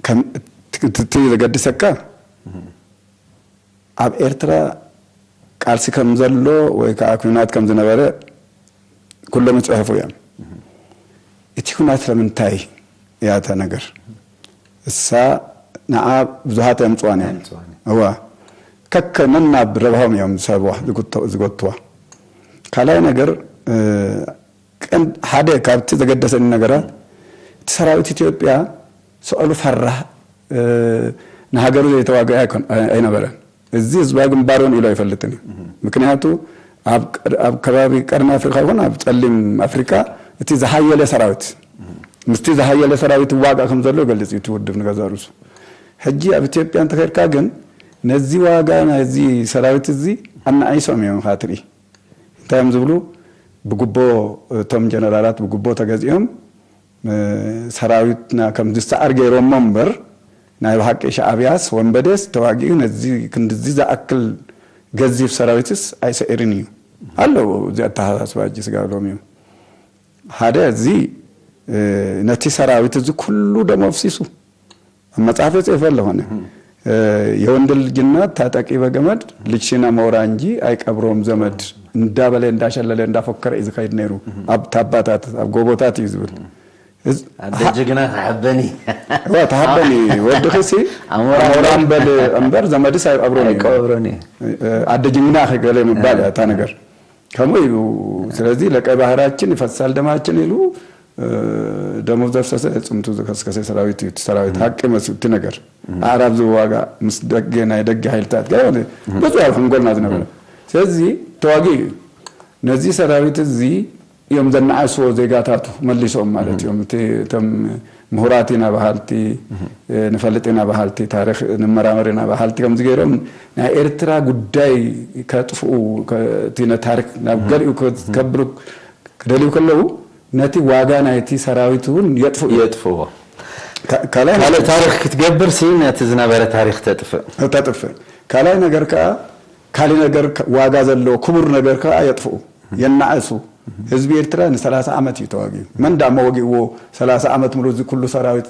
ከም እቲ ዘገድሰካ ኣብ ኤርትራ ቃልሲ ከም ዘሎ ወይ ከዓ ኲናት ከም ዝነበረ ኩሎም ይጽሕፉ እዮም። እቲ ኲናት ስለምንታይ እያ እታ ነገር? እሳ ንዓ ብዙሓት ኣየምጽዋን እዮም። እዋ ከከ ነናብ ረብሖም እዮም ዝሰብዋ ዝጎትዋ። ካልኣይ ነገር ሓደ ካብቲ ዘገደሰኒ ነገራት እቲ ሰራዊት ኢትዮጵያ ሰቐሉ ፈራህ ንሃገሩ ዘይተዋግአ ኣይነበረን። እዚ ህዝባዊ ግንባር እውን ኢሉ ኣይፈልጥን እዩ። ምክንያቱ ኣብ ከባቢ ቀርኒ ኣፍሪካ ይኹን ኣብ ፀሊም ኣፍሪካ እቲ ዝሃየለ ሰራዊት ምስቲ ዝሃየለ ሰራዊት ይዋጋእ ከም ዘሎ ይገልፅ እዩ እቲ ውድብ ንገዛ ርእሱ። ሕጂ ኣብ ኢትዮጵያ እንተኸድካ ግን ነዚ ዋጋ ናይዚ ሰራዊት እዚ ኣናኣይሶም እዮም ኢኻ ትርኢ። እንታይ እዮም ዝብሉ? ብጉቦ እቶም ጀነራላት ብጉቦ ተገዚኦም ሰራዊትና ከም ዝሰዓር ገይሮሞ እምበር ናይ ብሓቂ ሻዕብያስ ወንበዴስ ተዋጊኡ ነዚ ክንድዚ ዝኣክል ገዚፍ ሰራዊትስ ኣይሰዒርን እዩ ኣለዉ። እዚ ኣተሓሳስባ ሕጂ ስጋብ ሎሚ እዩ። ሓደ እዚ ነቲ ሰራዊት እዚ ኩሉ ደም ኣፍሲሱ ኣብ መጽሓፍ ጽሕፈ ኣለኾነ የወንድ ልጅ እናት ታጠቂ በገመድ ልጅሽን ኣሞራ እንጂ ኣይቀብሮም ዘመድ እንዳበለ እንዳሸለለ እንዳፎከረ እዩ ዝኸይድ ነይሩ። ኣብ ታባታት ኣብ ጎቦታት እዩ ዝብል። ኣደ ጅግና ተሓበኒ ተሓበኒ ወድኺሲ ኣሞራ እምበል እምበር ዘመድስ ኣይቀብሮን እዩ። ኣደ ጅግና ገለ ምባል እያ እታ ነገር። ከምኡ እዩ። ስለዚ ለቀይ ባህራችን ይፈሳል ደማችን ኢሉ ደሙ ዘፍሰሰ ጽምቱ ዝከስከሰ ሰራዊት እዩ። ሰራዊት ሓቂ መስል እቲ ነገር ኣዕራብ ዝዋጋ ምስ ደገ ናይ ደገ ሓይልታት ገለ ብዙ ኣብ ሕንጎልና ዝነበረ። ስለዚ ተዋጊ እዩ። ነዚ ሰራዊት እዚ እዮም ዘናዓስዎ ዜጋታቱ መሊሶም ማለት እዮም። እቶም ምሁራት ኢና በሃልቲ፣ ንፈልጥ ኢና በሃልቲ፣ ታሪክ ንመራመር ኢና በሃልቲ ከምዚ ገይሮም ናይ ኤርትራ ጉዳይ ከጥፍኡ እቲ ነታሪክ ናብ ገሊኡ ከብሩ ክደልዩ ከለዉ ነቲ ዋጋ ናይቲ ሰራዊት እውን የጥፍኡ። የጥፍዎ። ካልእ ታሪክ ክትገብር ሲ ነቲ ዝነበረ ታሪክ ተጥፍእ። ተጥፍእ። ካልኣይ ነገር ከዓ ካልእ ነገር ዋጋ ዘለዎ ክቡር ነገር ከዓ የጥፍኡ፣ የናእሱ። ህዝቢ ኤርትራ ን30 ዓመት እዩ ተዋጊኡ። መን ዳሞ ወጊእዎ ثلاثين ዓመት ሙሉ እዚ ኩሉ ሰራዊት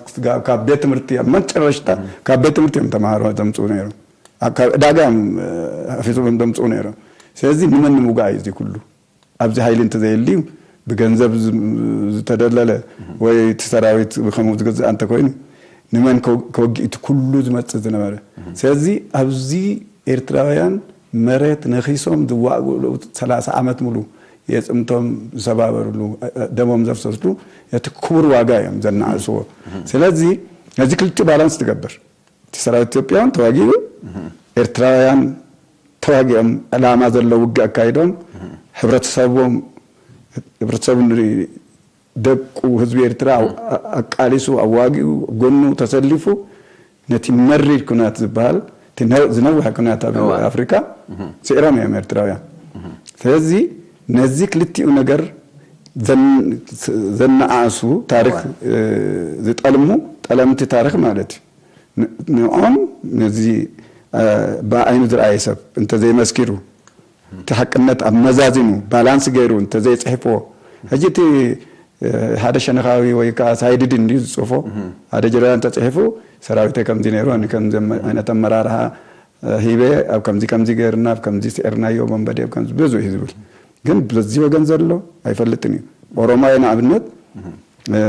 ካብ ቤት ትምህርቲ ኣብ መጨረሽታ ካብ ቤት ትምህርቲ እዮም ተማሃሮ ዘምፅኡ ነይሮም። ካብ ዕዳጋ እዮም ኣፊሶም ዘምፅኡ ነይሮም። ስለዚ ንመን ንምውጋእ እዩ እዚ ኩሉ? ኣብዚ ሓይሊ እንተዘየልዩ፣ ብገንዘብ ዝ-፣ ዝተደለለ ወይ እቲ ሰራዊት ብኸምኡ ዝገዝእ እንተኮይኑ፣ ንመን ከው-፣ ከወግእ እቲ ኩሉ ዝመጽእ ዝነበረ? ስለዚ ኣብዚ ኤርትራውያን መሬት ነኺሶም ዝዋግእሉ፣ ሰላሳ ዓመት ሙሉ የጽምቶም ዝሰባበርሉ፣ ደሞም ዘፍሰስሉ፣ እቲ ክቡር ዋጋ እዮም ዘነኣስዎ። ስለዚ ነዚ ክልቲኡ ባላንስ ትገብር። እቲ ሰራዊት ኢትዮጵያ እውን ተዋጊኡ፣ ኤርትራውያን ተዋጊኦም፣ ዕላማ ዘለዎ ውግእ ኣካይዶም፣ ሕብረተሰቦም፣ ሕብረተሰቡ ን-፣ ደቁ፣ ህዝቢ ኤርትራ ኣው-፣ ኣ-፣ ኣቃሊሱ፣ ኣዋጊኡ፣ ጎኑ ተሰሊፉ፣ ነቲ መሪር ኩናት ዝበሃል፣ እቲ ነ-፣ ዝነውሐ ኩናት ኣብ እዋ። ኣፍሪካ ስዒሮም እዮም ኤርትራውያን። ስለዚ ነዚ ክልቲኡ ነገር ዘን-፣ ዘነኣእሱ ታሪክ፣ እዋ። እ፣ ዝጠልሙ ጠለምቲ ታሪክ ማለት እዩ። ን-፣ ንኦም ነዚ፣ እ፣ ብዓይኑ ዝረኣየ ሰብ እንተዘይመስኪሩ፣ እቲ ሓቅነት ኣመዛዚኑ፣ ባላንስ ገይሩ እንተዘይጽሕፍዎ፣ ሕጂ እቲ፣ እ፣ ሓደ ሸነኻዊ ወይ ከዓ ሳይድድ እንድዩ ዝጽፎ፣ ሓደ ጀነራል እንተጽሒፉ፣ ሰራዊተይ ከምዚ ነይሩ፣ ኣነ ከምዚ ኣመ-፣ ዓይነት ኣመራርሓ፣ እ፣ ሂበ፣ ኣብ ከምዚ ከምዚ ገይርና፣ ኣብ ከምዚ ስዒርናዮ፣ መንበዲ ኣብ ከምዚ ብዙሕ እዩ ዝብል። ግን በዚ ወገን ዘሎ ኣይፈልጥን እዩ። ኦሮማይ ንኣብነት፣ እ፣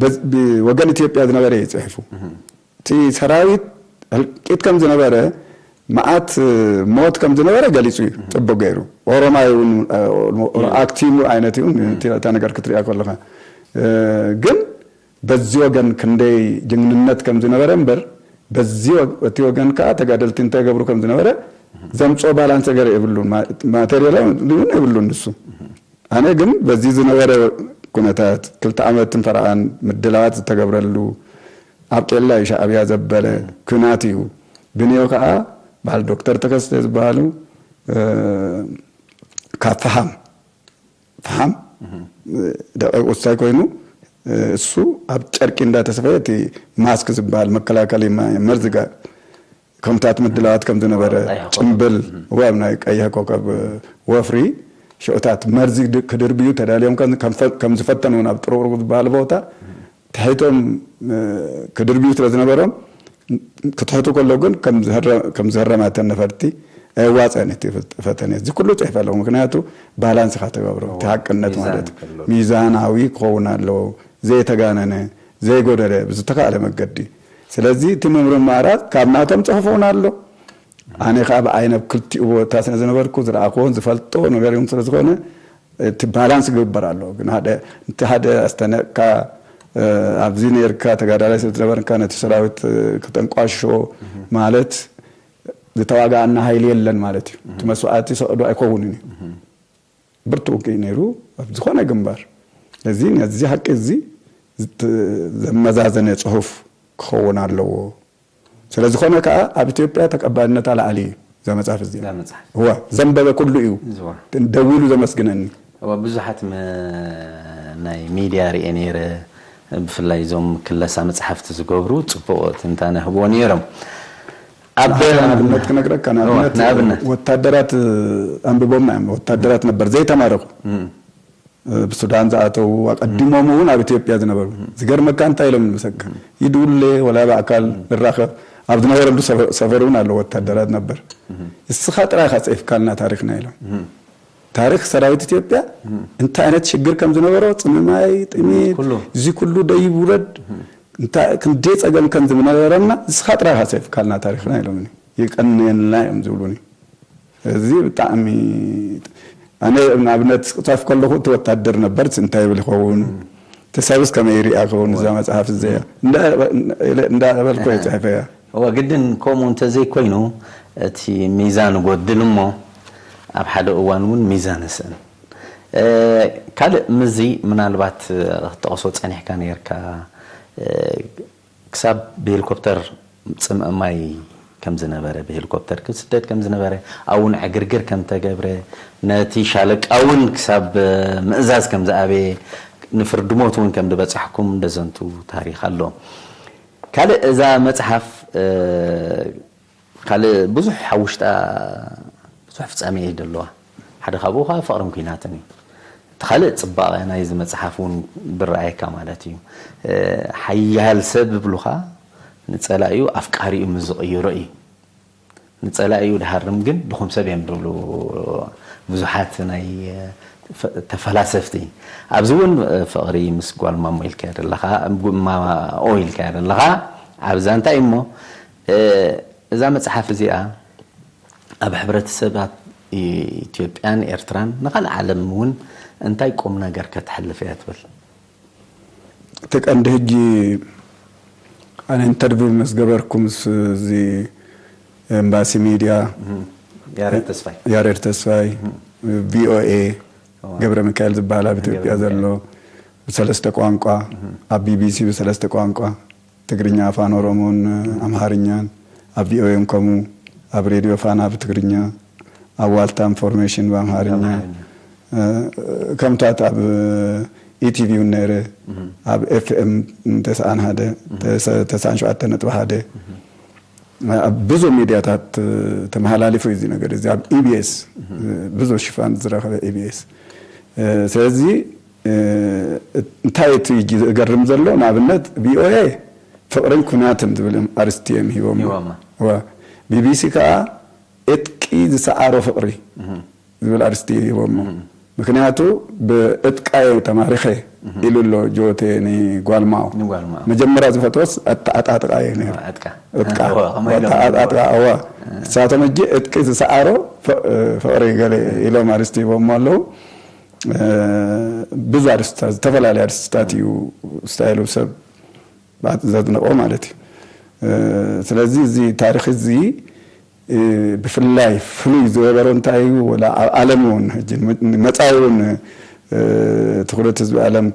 በዝ-፣ ብወገን ኢትዮጵያ ዝነበረ እዩ ጽሒፉ። እቲ ሰራዊት ህልቂት ከም ዝነበረ፣ መዓት ሞት ከም ዝነበረ ገሊጹ እዩ ጽቡቅ ገይሩ። ኦሮማይ እውን፣ እ፣ ኣክቲሙ ዓይነት እዩ፣ እቲ፣ እታ ነገር ክትሪኣ ከለኻ። እ፣ ግን በዚ ወገን ክንደይ ጅግንነት ከም ዝነበረ እምበር፣ በዚ ወ-፣ እቲ ወገን ከኣ ተጋደልቲ እንታይ ገብሩ ከም ዝነበረ ዘምጽኦ ባላንስ ነገር የብሉን። ማ-፣ ማቴሪያል እውን የብሉን ንሱ። ኣነ ግን በዚ ዝነበረ ኩነታት፣ ክልተ ዓመትን ፈረቓን ምድላዋት ዝተገብረሉ፣ ኣብ ቄላ እዩ ሻዕብያ ዘበለ ኲናት እዩ። ብንዮ ከኣ በዓል ዶክተር ተከስተ ዝበሃሉ፣ እ፣ ካብ ፈሓም፣ ፈሓም፣ እ፣ ደቂቁ እንታይ ኮይኑ፣ እ፣ እሱ ኣብ ጨርቂ እንዳተሰፈየ እቲ ማስክ ዝበሃል መከላከሊ ማ-፣ መርዚ ጋ-፣ ከምታት ምድላዋት ከም ዝነበረ፣ ቀይሕ ኮኸብ። ጭምብል፣ እዋ፣ ኣብ ናይ ቀይሕ ኮከብ ወፍሪ ሽዑታት መርዚ ድ-፣ ክድርብዩ ተዳልዮም ከም፣ ከም ፈ-፣ ከም ዝፈተኑ እውን ኣብ ጥሩቅሩቅ ዝበሃል ቦታ ትሒቶም፣ እ፣ ክድርብዩ ስለ ዝነበሮም፣ ክትሕቱ ከለዉ ግን ከም ዝህረ-፣ ከም ዝህረማተን ነፈርቲ ኣየዋፅአን እቲ ፈት-፣ ፈተነ። እዚ ኩሉ ፅሒፈ ኣለኹ። ምክንያቱ ባላንስ ኢኻ ተገብሮ። እቲ እዋ፣ ሓቅነት ሚዛን ማለት ክህሉ። ሚዛናዊ ክኸውን ኣለዎ። ዘይተጋነነ፣ ዘይጎደለ፣ ብዝተኻእለ መገዲ። ስለዚ እቲ ምምርማራት ካብ ናቶም ጽሑፍ እውን ኣሎ። ኣነ ከኣ ብዓይነ ኣብ ክልቲኡ ቦታ ስለ ዝነበርኩ ዝረኣኽዎን ዝፈልጦ ነገር እውን ስለ ዝኾነ፣ እቲ ባላንስ ክግበር ኣለዎ። ግን ሓደ፣ እቲ ሓደ ኣስተነቕካ፣ እ፣ ኣብዚ ነርካ፣ ተጋዳላይ ስለ ዝነበርካ፣ ነቲ ሰራዊት፣ እ፣ ከተንቋሽሾ ማለት ዝተዋጋኣና ሃይሊ የለን ማለት እዩ። እቲ መስዋእቲ ሰቕዶ ኣይከውንን እዩ። ብርቱዕ ውግእ ነይሩ ኣብ ዝኾነ ግንባር። እዚ ነዚ ሓቂ እዚ ዝት-፣ ዘመዛዘነ ጽሑፍ ክኸውን ኣለዎ። ስለ ዝኾነ ከኣ ኣብ ኢትዮጵያ ተቀባልነታ ላዕሊ እዩ እዛ መጽሓፍ እዚኣ። እዛ መጽሓፍ። እዋ፣ ዘንበበ ኩሉ እዩ እዝዋ። ደዊሉ ዘመስግነኒ። እዋ፣ ብዙሓት መ-፣ ናይ ሚድያ ርእየ ነይረ፣ ብፍላይ እዞም ክለሳ መጽሓፍቲ ዝገብሩ ጽቡቕ ትንታነ ህብዎ ነይሮም። ኣብ ንኣብነት ክነግረካ፣ እዋ፣ ንኣብነት ንኣብነት። ወታደራት ኣንብቦምና እዮም። ወታደራት ነበር ዘይተማረኹ። እም። ብሱዳን ዝኣተዉ፣ ኣቐዲሞም እውን ኣብ ኢትዮጵያ ዝነበሩ። ዝገርመካ እንታይ ኢሎም ንመሰካ? ይድውለ ወላ ብኣካል ንራኸብ። ኣብ ዝነበረሉ ሰፈ-፣ ሰፈር እውን ኣለዉ ወታደራት ነበር። እስኻ ጥራይ ኢኻ ጽሒፍካልና ታሪኽና ኢሎም። ታሪኽ ሰራዊት ኢትዮጵያ እንታይ ዓይነት ሽግር ከም ዝነበሮ፣ ጽምማይ፣ ጥሜት፣ ኩሉ። እዚ ኩሉ ደይ ውረድ፣ እንታይ ክንደይ ጸገም ከም ዝነበረና እስኻ ጥራይ ኢኻ ጽሒፍካልና ታሪኽና ኢሎምኒ። የቀንየልና እዮም ዝብሉኒ። እዚ ብጣዕሚ፣ ኣነ ንኣብነት ክጻፍ ከለኹ እቲ ወታደር ነበር እንታይ ይብል ይኸውን? እቲ ሰብስ ከመይ ይሪኣ ይኸውን እዛ መጽሓፍ እዚኣ? እንዳ-፣ እንዳበልኩ እየ ጽሒፈያ። እወ፣ ግድን ከምኡ እንተዘይኮይኑ እቲ ሚዛን ይጎድል እሞ ኣብ ሓደ እዋን እውን ሚዛን ይስእን። እ፣ ካልእ ምስዚ ምናልባት ክትጠቕሶ ጸኒሕካ ነይርካ፣ እ፣ ክሳብ ብሄሊኮፕተር ጽምእ ማይ ከም ዝነበረ፣ ብሄሊኮፕተር ክስደድ ከም ዝነበረ፣ ኣብኡ እውን ዕግርግር ከም ተገብረ፣ ነቲ ሻለቃ እውን ክሳብ ምእዛዝ ከም ዝኣበየ፣ ንፍርዲ ሞት እውን ከም ዝበጻሕኩም ደዘንቱ ታሪኽ ኣሎ። ካልእ እዛ መጽሓፍ፣ እ፣ ካልእ ብዙሕ ኣብ ውሽጣ ብዙሕ ፍጻሜ እዩ ዘለዋ። ሓደ ካብኡ ኸዓ ፍቕርን ኲናትን እዩ። እቲ ካልእ ጽባቐ ናይዚ መጽሓፍ እውን ዝረኣየካ ማለት እዩ። እ፣ ሓያል ሰብ ዝብሉኻ ንጸላኢኡ ኣፍቃሪኡ ምስ ዝቕይሮ እዩ። ንጸላኢኡ ዝሃርም ግን ድኹም ሰብ እዮም ዝብሉ ብዙሓት ናይ እ፣ ፈ- ተፈላሰፍቲ ኣብዚ እውን እ፣ ፍቕሪ ምስ ጓል ማሞ ኢልካዮ ዘለኻ፣ ብ- ማኦ ኢልካዮ ዘለኻ፣ ኣብዛ እንታይ እሞ እ፣ እዛ መጽሓፍ እዚኣ ኣብ ሕብረተሰባት ኢትዮጵያን ኤርትራን ንኻልእ ዓለም እውን እንታይ ቁም ነገር ከተሕልፍ እያ ትብል? እቲ ቀንዲ ሕጂ ኣነ ኢንተርቪው ምስ ገበርኩ ምስ እዚ ኤምባሲ ሚድያ ያሬድ ተስፋይ ያሬድ ተስፋይ፣ ቪኦኤ፣ ገብረ ሚካኤል ዝበሃል ኣብ ኢትዮጵያ ዘሎ ብሰለስተ ቋንቋ፣ ኣብ ቢቢሲ ብሰለስተ ቋንቋ፣ ትግርኛ፣ ኣፋን ኦሮሞን ኣምሃርኛን፣ ኣብ ቪኦኤ እውን ከምኡ፣ ኣብ ሬድዮ ፋና ብትግርኛ፣ ኣብ ዋልታ ኢንፎርሜሽን ብኣምሃርኛ፣ ከምታት ኣብ ኢቲቪ እውን ነይረ፣ ኣብ ኤፍኤም ተስዓን ሓደ፣ ተስዓን ሸውዓተ ነጥቢ ሓደ፣ ኣብ ብዙ ሚድያታት ተመሓላሊፉ እዩ እዚ ነገር እዚ። ኣብ ኢቢኤስ ብዙ ሽፋን ዝረኸበ ኢቢኤስ። ስለዚ እንታይ እቲ ዝገርም ዘሎ፣ ንኣብነት ቪኦኤ ፍቕርን ኩናትን ዝብል ኣርስቲ እዮም ሂቦሞ። ቢቢሲ ከዓ እጥቂ ዝሰዓሮ ፍቕሪ ዝብል ኣርስቲ ሂቦሞ። ምክንያቱ ብእጥቃየ ተማሪኸ ኢሉ ኣሎ ጆቴ ንጓልማው። መጀመርያ ዝፈትወስ ኣተዓጣጥቃ እዩ ነይሩ። እጥቃ ኣተዓጣጥቃ። እዋ ንሳቶም እጂ እጥቂ ዝሰዓሮ ፍቕሪ ገለ ኢሎም ኣርስቲ ሂቦሞ ኣለዉ። ብዙ ኣርስታት፣ ዝተፈላለዩ ኣርስታት እዩ ስታይሉ ሰብ ዘድንቆ ማለት እዩ። ስለዚ እዚ ታሪክ እዚ ብፍላይ ፍሉይ ዝገበሮ እንታይ እዩ? ወላ ኣብ ዓለም እውን ሕጂ መፃኢ እውን ትኩረት ህዝቢ ዓለም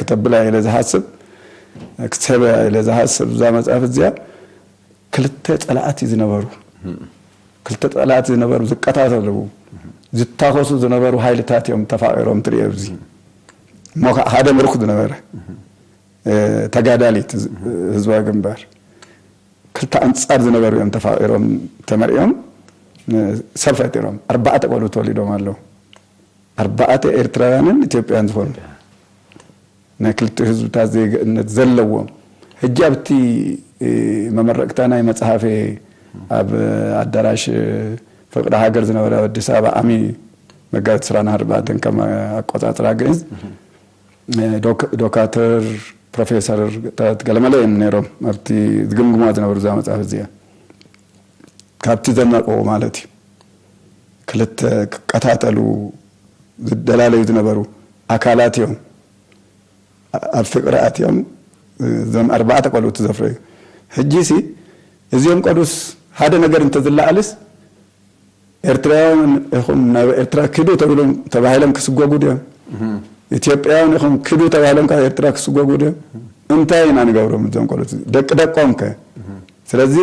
ክተብላ ኢለ ዝሓስብ፣ ክትሰበያ ኢለ ዝሓስብ እዛ መፅሓፍ እዚኣ ክልተ ፀላእቲ ዝነበሩ ክልተ ፀላእቲ ዝነበሩ ዝቀታተሉ ዝታኮሱ ዝነበሩ ሃይልታት እዮም ተፋቂሮም ትሪኦ። ኣብዚ እሞ ሓደ ምሩክ ዝነበረ ተጋዳሊት ህዝባዊ ግንባር ክልተ ኣንፃር ዝነበሩ እዮም ተፋቂሮም ተመሪኦም ሰብ ፈጢሮም ኣርባዕተ ቆልዑ ተወሊዶም ኣለዉ። ኣርባዕተ ኤርትራውያንን ኢትዮጵያን ዝኾኑ ናይ ክልተ ህዝብታት ዜግነት ዘለዎም። ሕጂ ኣብቲ መመረቅታ ናይ መፅሓፌ ኣብ ኣዳራሽ ፍቅሪ ሃገር ዝነበረ ኣዲስ ኣበባ ዓሚ መጋቢት ዕስራን ኣርባዕተን ከም ኣቆፃፅራ ግእዝ ዶካተር ፕሮፌሰር ገለመለ እዮም ነይሮም ኣብቲ ዝግምግማ ዝነበሩ እዛ መፅሓፍ እዚኣ። ካብቲ ዘናቀዎ ማለት እዩ። ክልተ ክቀታተሉ ዝደላለዩ ዝነበሩ ኣካላት እዮም ኣብ ፍቅሪ ኣትዮም እዞም ኣርባዕተ ቆልዑ ዘፍረዩ። ሕጂ ሲ እዚኦም ቆልዑስ ሓደ ነገር እንተዝለዓልስ ኤርትራውያን ኢኹም ናብ ኤርትራ ክዱ ተብሎም ተባሂሎም ክስጎጉ ድዮም? ኢትዮጵያውያን ኢኹም ክዱ ተባሂሎም ካብ ኤርትራ ክስጎጉ ድዮም? እንታይ ኢና ንገብሮም እዞም ቆልዑ ደቂ ደቆም ከ? ስለዚ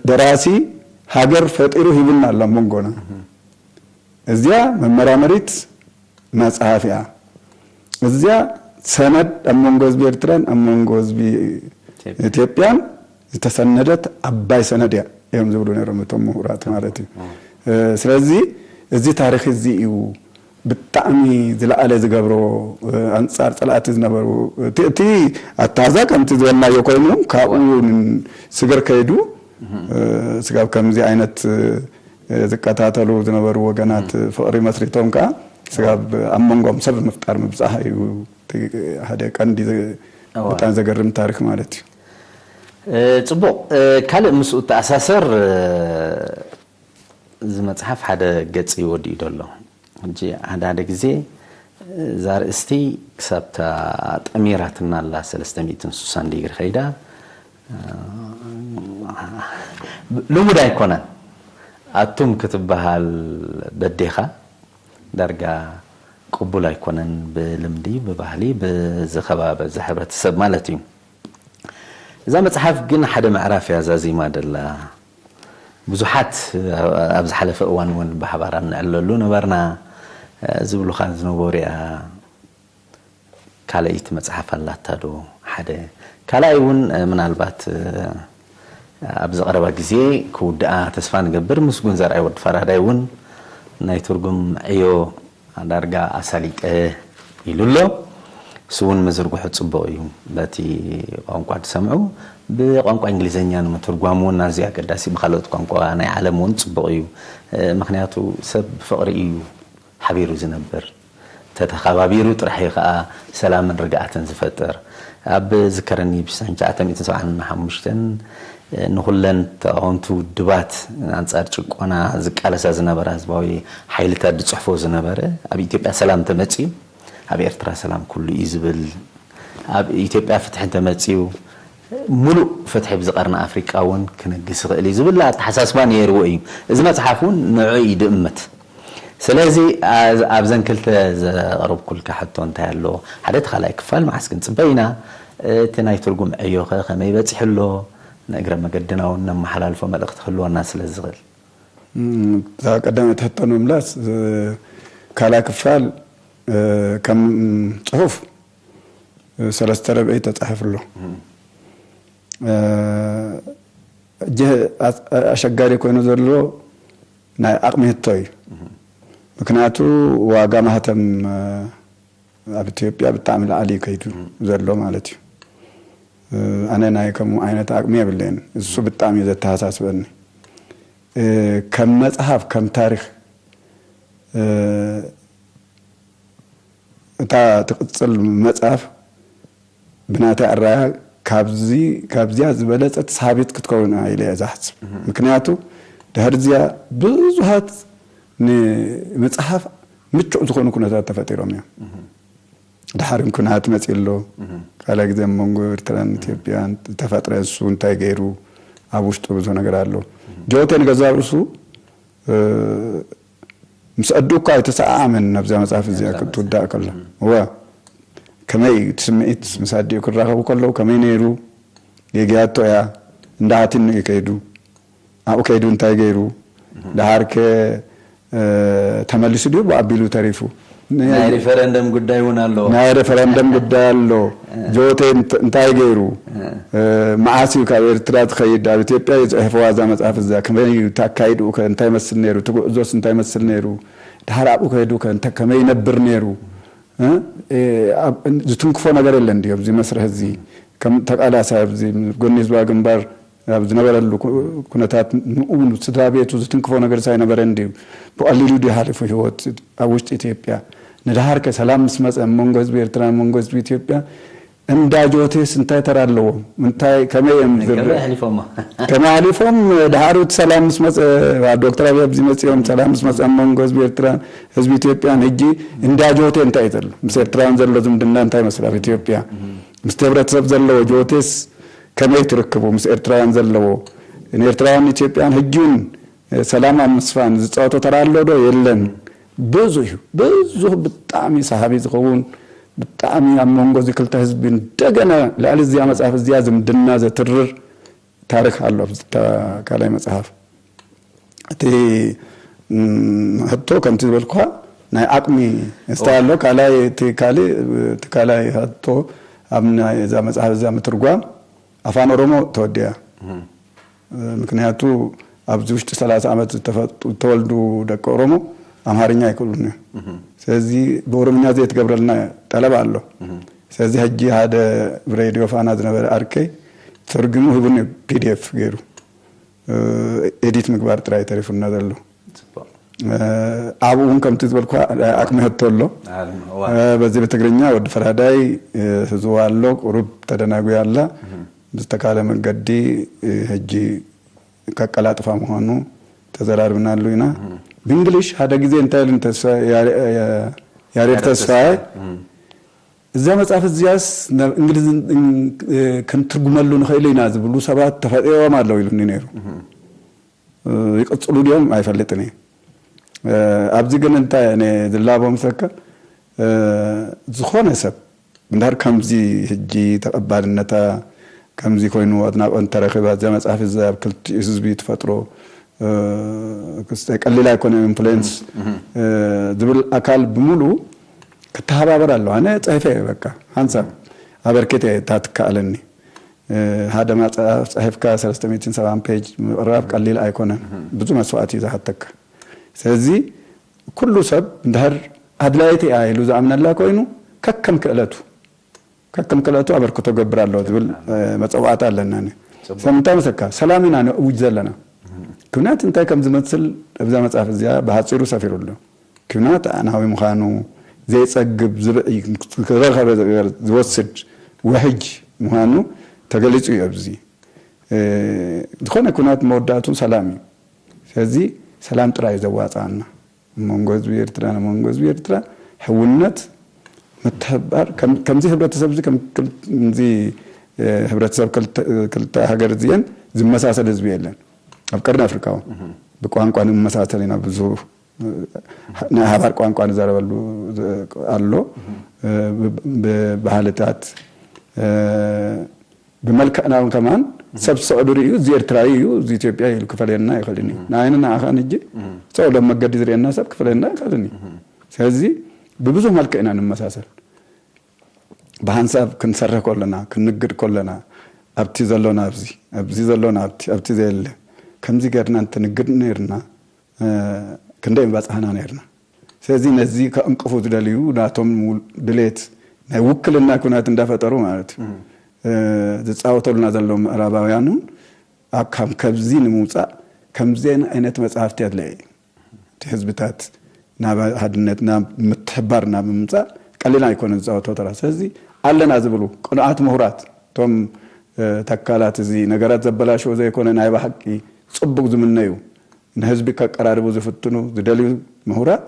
ደራሲ ሃገር ፈጢሩ ሂቡና ኣሎ ኣብ መንጎና። እዚኣ መመራመሪት መፅሓፍ እያ። እዚኣ ሰነድ ኣብ መንጎ ህዝቢ ኤርትራን ኣብ መንጎ ህዝቢ ኢትዮጵያን ዝተሰነደት ዓባይ ሰነድ እያ እዮም ዝብሉ ነይሮም እቶም ምሁራት ማለት እዩ። ስለዚ እዚ ታሪክ እዚ እዩ ብጣዕሚ ዝለዓለ ዝገብሮ ኣንፃር ፀላእቲ ዝነበሩ እቲ ኣተሃዛ ከምቲ ዝበልናዮ ኮይኑ ካብኡ ስግር ከይዱ ስጋብ ከምዚ ዓይነት ዝቀታተሉ ዝነበሩ ወገናት ፍቕሪ መስሪቶም ከዓ ስጋብ ኣብ መንጎም ሰብ ምፍጣር ምብፃሕ እዩ ሓደ ቀንዲ ብጣዕሚ ዘገርም ታሪክ ማለት እዩ። ፅቡቕ። ካልእ ምስኡ ተኣሳሰር እዚ መፅሓፍ ሓደ ገፅ እዩ ወዲኡ ዘሎ። ሕጂ ሓደ ሓደ ግዜ እዛ ኣርእስቲ ክሳብ እታ ጠሚራትና ኣላ ሰለስተ ሚእትን ስሳን ዲግሪ ከይዳ ልሙድ ኣይኮነን። ኣቱም ክትበሃል በዴኻ ዳርጋ ቅቡል ኣይኮነን። ብልምዲ ብባህሊ ብዚ ከባቢ እዚ ሕብረተሰብ ማለት እዩ። እዛ መፅሓፍ ግን ሓደ ምዕራፍ እያ ዛዚማ ደላ። ብዙሓት ኣብ ዝሓለፈ እዋን እውን ብሓባር ኣብ ንዕለሉ ነበርና ዝብሉኻ ዝነበሩ እያ። ካልኣይቲ መፅሓፍ ኣላታ ዶ ሓደ ካልኣይ እውን ምናልባት ኣብዚ ቀረባ ግዜ ክውድኣ ተስፋ ንገብር። ምስጉን ዘርኣይ ወዲ ፈራዳይ እውን ናይ ትርጉም ዕዮ ዳርጋ ኣሳሊጠ ኢሉ ኣሎ። ስውን ምዝርግሑ ጽቡቕ እዩ። በቲ ቋንቋ ዝሰምዑ ብቋንቋ እንግሊዝኛ ንምትርጓም እውን ኣዝዩ ኣገዳሲ፣ ብኻልኦት ቋንቋ ናይ ዓለም እውን ጽቡቕ እዩ። እ፣ ምኽንያቱ ሰብ ብፍቕሪ እዩ ሓቢሩ ዝነብር። ተተኻባቢሩ ጥራሕ እዩ ኸኣ ሰላምን ርግኣትን ዝፈጥር። ኣብ ዝከረኒ ብ ትሽዓተ ሚእትን ሰብዓን ሓሙሽተን ንኹለን ተቓወምቲ ውድባት ኣንጻር ጭቆና ዝቃለሳ ዝነበራ ህዝባዊ ሓይልታት ዝጽሕፎ ዝነበረ፣ ኣብ ኢትዮጵያ ሰላም ተመጺኡ፣ ኣብ ኤርትራ ሰላም ኩሉ እዩ ዝብል፣ ኣብ ኢትዮጵያ ፍትሒ እንተመጺኡ፣ ምሉእ ፍትሒ ኣብዚ ቀርኒ ኣፍሪቃ እውን ክነግስ ይኽእል እዩ ዝብል ኣተሓሳስባ ነይርዎ እዩ። እዚ መጽሓፍ እውን ንዕኡ እዩ ድእምት። ስለዚ፣ ኣዝ-፣ ኣብዘን ክልተ ዘቕረብኩልካ ሕቶ እንታይ ኣሎ? ሓደ፣ እቲ ካልኣይ ክፋል መዓስ ክንጽበ ኢና? እቲ ናይ ትርጉም ዕዮኸ ከመይ በጺሑ ኣሎ? ንእግረ መገድና እውን ነመሓላልፎ መልእኽቲ ክህልወና ስለ ዝኽእል። እም፣ እታ ቀዳመይቲ ሕቶ ንምምላስ፣ እ፣ ካልኣይ ክፋል፣ እ፣ ከም ጽሑፍ፣ እ፣ ሰለስተ ረብዒ ተጻሒፉ ኣሎ። እም። እ፣ እጀ ኣስ-፣ ኣሸጋሪ ኮይኑ ዘሎ ናይ ዓቕሚ ሕቶ እዩ። እም። ምክንያቱ ዋጋ ማህተም፣ እ፣ ኣብ ኢትዮጵያ ብጣዕሚ ላዕሊ እዩ ከይዱ እም። ዘሎ ማለት እዩ። እ፣ ኣነ ናይ ከምኡ ዓይነት ዓቕሚ የብለይን። እሱ እም። ብጣዕሚ እዩ ዘተሓሳስበኒ። እ፣ ከም መጽሓፍ፣ ከም ታሪኽ፣ እ፣ እታ ትቕጽል መጽሓፍ ብናተይ ኣረኣእያ ካብዚ፣ ካብዚኣ ዝበለጸት ሰሓቢት ክትከውን እያ ኢለ እየ ዝሓስብ። እህ። ምክንያቱ ድሕሪ እዚኣ ብዙሃት ንምጽሓፍ ምቹእ ዝኾኑ ኩነታት ተፈጢሮም እዮም። እህ። ድሓር እውን ኩናት መጺኡ ኣሎ። እህ። ካልኣይ ግዜ ኣብ መንጎ ኤርትራን እህ። ኢትዮጵያን ዝተፈጥረ እሱ እንታይ ገይሩ፣ ኣብ ውሽጡ ብዙ ነገር ኣሎ። እህ። ጆቴ ንገዛእ ርእሱ፣ እ፣ ምስ ኣዲኡ እኳ ኣይተሰዓዓመን ናብዛ መጽሓፍ እዚኣ ናብዛ ክትውዳእ መጽሓፍ። ከላ። እም። እወ። ከመይ እዩ እቲ ስምዒት ምስ ኣዲኡ ክራኸቡ ከለዉ ከመይ ነይሩ? ጌግያቶ እያ። እንዳ ሃቲኑ እዩ ከይዱ። ኣብኡ ከይዱ እንታይ ገይሩ? እም። ደሓርከ፣ እ፣ ተመሊሱ ድዩ ብኣቢሉ ተሪፉ? ናይ ሪፈረንደም ጉዳይ እውን ኣሎ። ናይ ሪፈረንደም ጉዳይ ኣሎ። እ። ጆቴ እንት-፣ እንታይ ገይሩ? እ። እ፣ መዓስ እዩ ካብ ኤርትራ ዝኸይድ? ኣብ ኢትዮጵያ እዩ ጽሒፍዋ እዛ መጽሓፍ እዛ። ከመይ እዩ እቲ ኣካይድኡ ከ እንታይ ይመስል ነይሩ? እቲ ጉዕዞስ እንታይ ይመስል ነይሩ? ድሓር ኣብኡ ከይዱ ከ እንተ-፣ ከመይ ይነብር ነይሩ? እ? እ፣ ኣብ-፣ ዝትንክፎ ነገር የለን ድዩ ኣብዚ መስርሕ እዚ? ከም ተቃላሳይ ኣብዚ ጎኒ ህዝባዊ ግንባር ኣብ ዝነበረሉ ኩ-፣ ኩነታት ንኡ ስድራ ቤቱ ዝትንክፎ ነገር ሳይነበረ እንድዩ ብቐሊሉ ድዩ ሓሊፉ ህይወት ኣብ ውሽጢ ኢትዮጵያ? ንድሓርከ ሰላም ምስ መጸ ኣብ መንጎ ህዝቢ ኤርትራ፣ ኣብ መንጎ ህዝቢ ኢትዮጵያ እንዳ ጆቴስ እንታይ ተራ ኣለዎም? እንታይ፣ ከመይ እዮም ዝር-፣ ከመይ ኣሕሊፎማ? ከመይ ኣሕሊፎም? ድሓር እቲ ሰላም ምስ መጸ፣ ዶክተር ኣብይ ኣብዚ መጺኦም ሰላም ምስ መጸ ኣብ መንጎ ህዝቢ ኤርትራ፣ ህዝቢ ኢትዮጵያን ሕጂ እንዳ ጆቴ እንታይ እዩ ዘሎ? ምስ ኤርትራውያን ዘሎ ዝምድና እንታይ ይመስል ኣብ ኢትዮጵያ? ምስቲ ሕብረተሰብ ዘለዎ ጆቴስ ከመይ ትርክቡ? ምስ ኤርትራውያን ዘለዎ፣ ንኤርትራውያን ኢትዮጵያን ሕጂ እውን ሰላም ኣብ ምስፋን ዝጻወቶ ተራ ኣሎ ዶ? የለን። ብዙሕ እዩ። ብዙሕ ብጣዕሚ ሰሃቢ ዝኸውን፣ ብጣዕሚ ኣብ መንጎ እዚ ክልተ ህዝቢ እንደገና ልዕሊ እዚኣ መጽሓፍ እዚኣ ዝምድና ዘትርር ታሪኽ ኣሎ ኣብዚ እታ ካልኣይ መጽሓፍ። እቲ፣ እም፣ ሕቶ ከምቲ ዝበልኩኻ ናይ ዓቕሚ እስታይ ኣሎ። ካልኣይ፣ እቲ ካልእ፣ እቲ ካልኣይ ሕቶ ኣብ ናይ እዛ መጽሓፍ እዛ ምትርጓም ኣፋን ኦሮሞ ተወዲኣ። እም። ምክንያቱ ኣብዚ ውሽጢ ሰላሳ ዓመት ዝተፈጡ-፣ ዝተወልዱ ደቂ ኦሮሞ ኣምሃርኛ ኣይክእሉን እዮም። እም። ስለዚ ብኦሮምኛ ዘይትገብረልና ጠለብ ኣሎ። እም። ስለዚ ሕጂ ሓደ ብሬድዮ ፋና ዝነበረ ዓርከይ ተርጉሙ ሂቡኒ፣ ፒ ዲ ኤፍ ገይሩ። እ፣ ኤዲት ምግባር ጥራይ ተሪፉና ዘሎ። ጽቡቕ። እ፣ ኣብኡ እውን ከምቲ ዝበልኩኻ ዓቕሚ ሕቶ ኣሎ። ዓቕሚ፣ እዋ። እ፣ በዚ ብትግርኛ ወዲ ፈራዳይ፣ እ፣ ሒዝዋ ኣሎ፣ ቁሩብ ተደናጒያ ኣላ። እም። ብዝተካለ መገዲ፣ እ፣ ሕጂ ከቀላጥፋ ምዃኑ ተዘራርብናሉ ኢና። እም። ብእንግሊሽ ሓደ ግዜ እንታይ ኢሉ ተስፋ-፣ ያሬ-፣ ያ-፣ ያሬድ ያሬድ ተስፋዬ፣ ተስፋዬ። እም። እዛ መጽሓፍ እዚኣስ ናብ እንግሊዝ ን-፣ ን-፣ እ፣ ክንትርጉመሉ ንኽእል ኢና ዝብሉ ሰባት ተፈጢሮም ኣለዉ ኢሉኒ ነይሩ። እም። እ፣ ይቕጽሉ ድዮም ኣይፈልጥን እየ። እ፣ ኣብዚ ግን እንታይ እየ ዝላቦ ምሰካ፣ እ፣ ዝኾነ ሰብ እንድሕር ከምዚ ሕጂ ተቐባልነታ ከምዚ ኮይኑ ኣድናቖት እንተረኺባ፣ እዛ መጽሓፍ እዛ ኣብ ክልቲኡ ህዝቢ ትፈጥሮ፣ እ፣ ክስተ-፣ ቀሊል ኣይኮነ ኢንፍሉዌንስ፣ እም፣ እም። እ፣ ዝብል ኣካል ብምሉኡ ክተሓባበር ኣለዎ። ኣነ ጽሒፈ እየ በቃ፣ ሓንሳብ ኣበርክተ እየ እታ ትከኣለኒ። እ፣ ሓደ መጽሓፍ ጽሒፍካ ሰለስተ ሚእትን ሰብዓን ፔጅ ምቕራብ ቀሊል ኣይኮነን። እም። ብዙ መስዋእቲ እዩ ዝሓተካ። ስለዚ ኩሉ ሰብ እንድሕር ኣድላይት እያ ኢሉ ዝኣምነላ ኮይኑ ከከም ክእለቱ ከከም ክእለቱ ኣበርክቶ ገብር ኣሎ ዝብል መፀዋዕታ ኣለና። ሰምንታይ መሰካ ሰላም ኢና ነእውጅ ዘለና። ኩናት እንታይ ከም ዝመስል እብዛ መፅሓፍ እዚኣ ብሓፂሩ ሰፊሩ ኣሎ። ኩናት ኣዕናዊ ምዃኑ፣ ዘይጸግብ ዝብዒ ክረኸበ ዝወስድ ውሕጅ ምዃኑ ተገሊጹ እዩ። ኣብዚ ዝኾነ ኩናት መወዳእቱ ሰላም እዩ። ስለዚ ሰላም ጥራይ እዩ ዘዋጽኣና። መንጎ ህዝቢ ኤርትራ ንመንጎ ህዝቢ ኤርትራ ሕውነት፣ ምትሕባር፣ ከምዚ ህብረተሰብ እዚ ከምዚ ህብረተሰብ ክልተ ሃገር እዚአን ዝመሳሰል ህዝቢ የለን ኣብ ቀርኒ ኣፍሪካ። ብቋንቋ ንመሳሰል ኢና ብዙ ናይ ሃባር ቋንቋ ንዛረበሉ ኣሎ። ብባህልታት፣ ብመልክዕና እውን ከማን ሰብ ስዕዱ ርእዩ እዚ ኤርትራዊ እዩ፣ እዚ ኢትዮጵያ ኢሉ ክፈለየና ይኽእልን እዩ። ንዓይኒ ንዓኻን ሕጂ ሰው ሎም መገዲ ዝርእየና ሰብ ክፈለየና ይኽእልን እዩ። ስለዚ ብብዙ መልክዕ ኢና ንመሳሰል። ብሓንሳብ ክንሰርሕ ከለና ክንንግድ ከለና ኣብቲ ዘሎና ኣብዚ ኣብዚ ዘሎና ኣብቲ ኣብቲ ዘየለ ከምዚ ገርና እንተንግድ ነርና ክንደይ ምባጻሕና ነርና። ስለዚ ነዚ ከእንቅፉ ዝደልዩ ናቶም ድሌት ናይ ውክልና ኩናት እንዳፈጠሩ ማለት እዩ ዝጻወተሉና ዘለዉ ምዕራባውያን እውን ካብ ከብዚ ንምውጻእ ከምዚአን ዓይነት መጽሓፍቲ ኣድለየ እቲ ህዝብታት ናብ ሓድነት ናብ ምትሕባር ናብ ምምጻእ ቀሊል ኣይኮነ ዝጻወቶ ተራ። ስለዚ ኣለና ዝብሉ ቅኑዓት ምሁራት እቶም ተካላት እዚ ነገራት ዘበላሽዎ ዘይኮነ ናይ ብሓቂ ጽቡቅ ዝምነዩ ንህዝቢ ከቀራርቡ ዝፍትኑ ዝደልዩ ምሁራት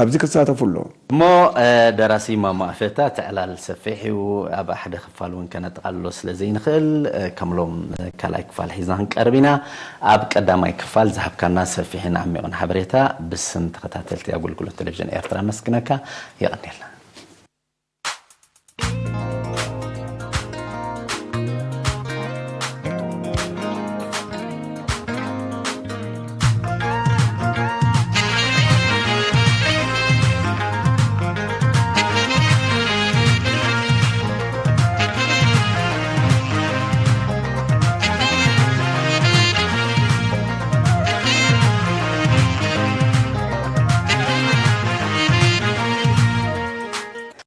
ኣብዚ ክሳተፉ ኣለዎም። እሞ ደራሲ ማሞ ኣፈታ እቲ ዕላል ሰፊሕ እዩ። ኣብ ሓደ ክፋል እውን ከነጠቓልሎ ስለ ዘይንኽእል ከም ሎም ካልኣይ ክፋል ሒዝና ክንቀርብ ኢና። ኣብ ቀዳማይ ክፋል ዝሃብካና ሰፊሕን ዓሚቑን ሓበሬታ ብስም ተኸታተልቲ ኣገልግሎት ቴሌቪዥን ኤርትራ መስግነካ። የቐንየልና።